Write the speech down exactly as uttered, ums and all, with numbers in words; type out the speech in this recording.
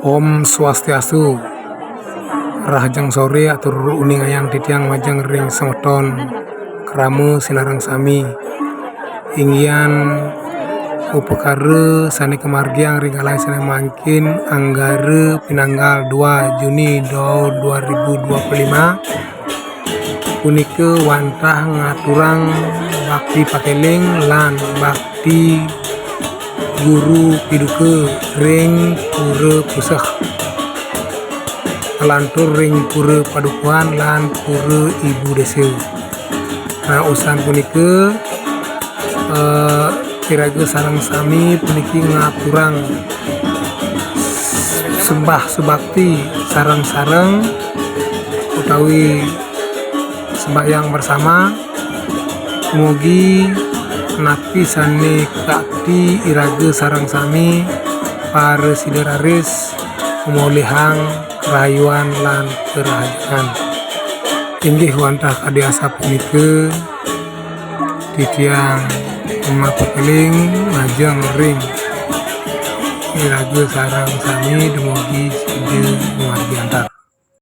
Om Swastiastu. Rahajeng sore atur uningayang titiang majeng ring semeton krama sinareng sami. Inggihan upakara sane kamargiang ring alai sane mangkin, Anggara pinanggal dua Juni dua ribu dua puluh lima, punika wantah ngaturang bakti pakeling lan bakti guru piduka ring Pura Puseh, kalantur ring Pura Padukuhan lan Pura Ibu Desa. Nah, usan punika, eh, iraga sareng sami puniki ngaturang sembah subakti sareng-sareng utawi sembahyang bersama. Mugi napi sane kakti iraga sareng sami para sida raris ngamolihang karahayuan lan karahajengan. Inggih wantah kadi asapunika titiang mapakeling majeng ring iraga sareng sami dumugi sida ngamargi antar.